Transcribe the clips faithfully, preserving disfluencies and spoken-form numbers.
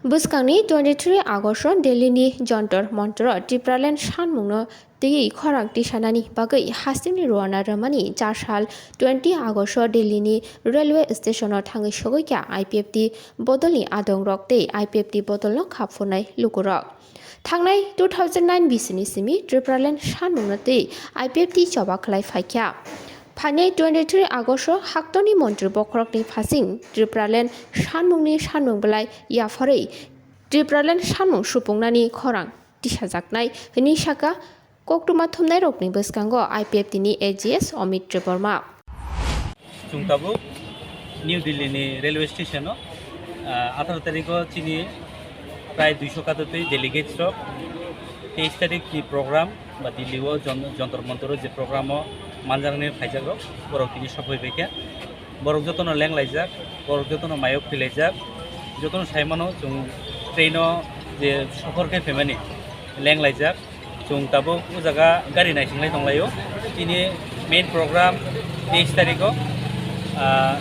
Bwskangni twenty three August o Delhi ni Jantar Mantar o Tipraland sanmungno twiwi khorang tisanani bagwi hasteni rwna rwmani chasal twenty August o Delhi ni railway station o thangwi sogwi kha I P F T bodolni adongrok tei I P F T bodolno khaphunai lukurok. Thangnai two thousand nine bisini simi Tipraland sanmungno twi I P F T choba khlai phaikha. Phainai twenty three August o haktoni montri bokhorokni phasing Tipraland sanmungni sanmung belai yapharwi Tipraland sanmung supungnani khorang tisajaknai hwnwi saka koktwma thumnairokni bwskango I P F T ni A G S Amit Debbarma. Chwng tabuk New Delhi ni railway station o, ah, atharo tarikh o chini prai duiso kato twi delegates rok teis tarikh ni program ba Delhi o Jon-, Jantar Mantar o je program o manjaknai phaijak rok borok tini sokphai bai kha. Borok jotono lenglaijak, borok jotono mayok philaijak, jotono sai mano chwng train o je sohor khe phaimani lenglaijak. Chwng tabuk o jaga gari naisinglai tonglaio. Chini main program teis tarikh o, ah,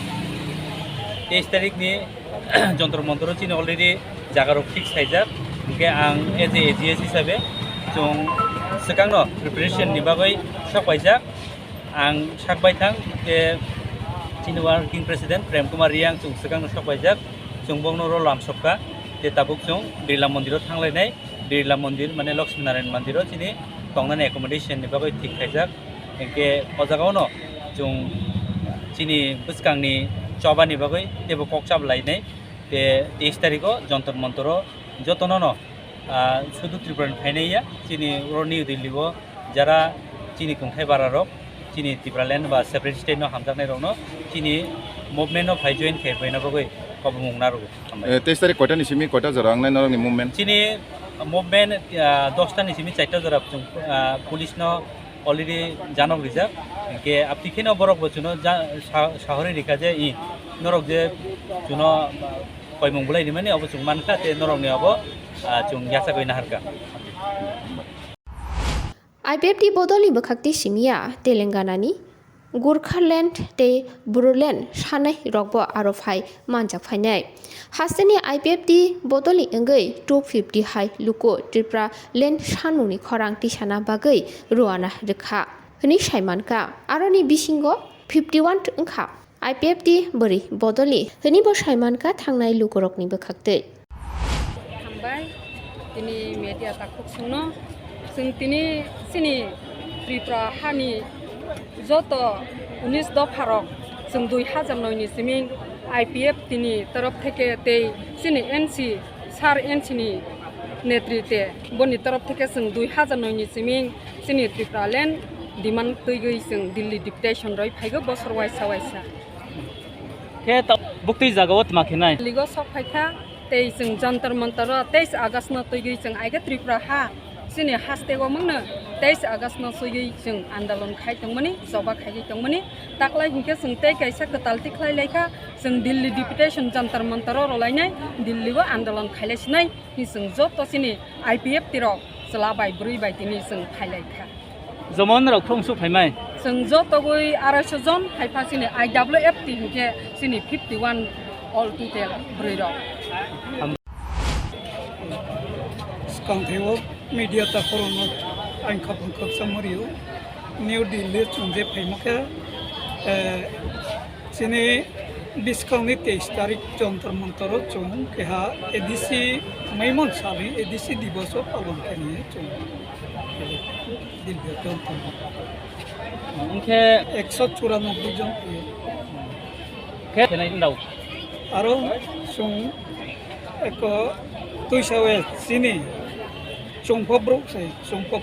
teis tarikh ni Jantar Mantar o chini already jaga rok fix khaijak. Hwnkhe ang as a A G S hisabe chwng swkangno preparation ni bagwi sok paijak. Ang sak bai thang je chini working president Prem Kumar Reang chwng swkangno sok paijak, chwng bokno rw lamsokha, je tabuk chwng Birla Mondir o thanglainai, Birla Mondir mane Lakshmi Narayan Mondir o chini tongnani accommodation ni bagwi thik khaijak, hinkhe o jaga ono chwng chini bwskangni chobani bagwi teibo kok chap lainai, tei teis tarikh o Jantar Mantar o jotono no, ah, sudu Tripura ni phainai ya, chini oro New Delhi o jara chini kungthai bara rok, chini Tipraland ba separate state no hamjaknai rok no chini movement no phai join khai phaina bagwi kobomung narwgo. Hambai. Eh, teis tarikh koita ni simi koita jora wngnai norokni movement? Chini movement, ah, dosta ni simi charta jora chwng, ah, police no already janok rijak. Hinkhe apti kheno borok bo chuno ja-, sa-, sahori rikha je i norok je chuno, ah, koimung bulai rimani obo chwng mankha tei norokni obo, ah, chwng yachagwi naharkha. I P F T bodolni bwkhak twi simi ya Telangana ni Gurkhaland tei Bodoland sanai rokbo aro phai manjak phainai. Hasteni I P F T bodolni wngwi two fifty hai luku Tipraland sanmungni khorang tisana bagwi rwna rwkha hwnwi sai mankha. Aroni bisingo fifty one wngkha I P F T bwrwi bodolni hwnwi bo sai mankha thangnai lukurokni bwkhaktwi. Hambai, tini media takhuk songno. Chwng tini chini Tripura hani joto unis dopharok chwng dui hajar noi ni siming I P F T ni torof theke tei chini N C, sir N C ni netrite boni torof theke chwng dui hajar noi ni siming chini Tripura land demand twigwi chwng Delhi deputation roi phaigo bosor waisa waisa. Khe ta-, buktui jagao tma khe nai. Ligo sok phai kha, tei chwng Jantar Mantar o teis August no twigwi chwng ai khe Tripura ha chini haste o mungno teis August no swigwi chwng andolon khai tongmani, choba khaiwi tongmani. Taklai hinkhe chwng tei kaisa kwtal tikhlai lai kha, chwng Delhi deputation Jantar Mantar o rwlainai, Delhi o andolon khailai sinai, hi chwng joto chini I P F T rok chwla bai bwrwi bai tini chwng phailai kha. Jomon rok khung su phaimai. Chwng jotogwi arai so jon hai pha chini I W F T hinkhe chini fifty one all total bwrwi rok. Swkang thaibo media takhorokno ang khapang khaksa mario. New Delhi chwng je phaima khe, eh, Chini bwskangni teis tarik Jantar Mantar o chwng keha A D C maimon salni A D C diboso palon khe ni chwng Delhi o Jantar Mantar. Hwnkhe ekso churanobboi jon phaio. Khe khenai wng rao. Aro chwng eko tuisa we chini chwngpho borok se chwngpho,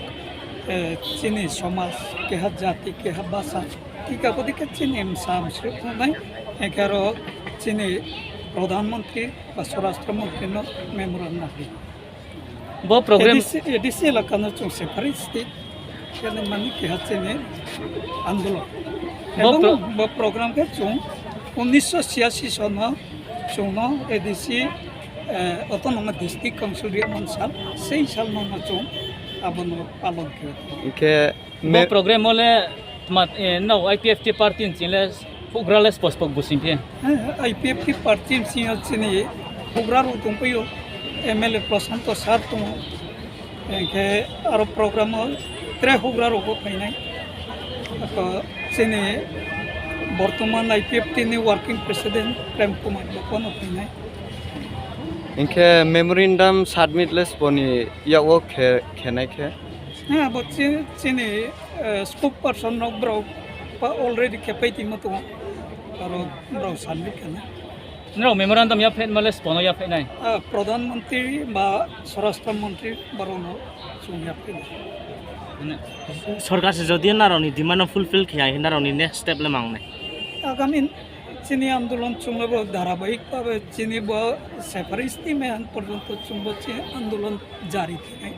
eh, chini somaj keha jati keha basa. Thik abo dikhe chini msa mswk wngnai, hwnkhe aro chini Pradhan Mantri ba Swarashtra Mantri no memorandum nadi. Bo program A D C, A D C elaka no chwng separate state khe mani keha chini andolon. Bo Ebong pro- bo program khe chwng unisho chiyasi sono chwngno A D C, eh, Autonomous District Council riyamani sal, sei salno no chwng abono palon khe. Hwnkhe Bo Me- program o le tma, eh, no I P F T party ni chini le hugra le spos pok busing phi. Eh, I P F T party ni sing yo chini hugra rok tong phaio. M L A Prashanto sir tongo, hingke aro program o tre hugra rogo phainai. Ako chini bortoman I P F T ni working president Prem Kumar Bapano phainai. Hingke memorandum submit le sboni yago khe-, khenai khe? Ha, bo chi-, chini, eh, spokesperson rok borok pa already khepai tongma tongo, aro borok submit khenai. Norok memorandum yaphet male sbono yaphet nai? Ah, Pradhan Mantri ba Swarashtra Mantri borokno chwng yaphet nai. Sorkar se jodi narokni demand no fulfill khiya, narokni next step le mangnai? Agami chini andolon chwngno bo dharabahik bhabe chini bo separatist ni mehan porjonto chwngbo chini andolon jari khenai.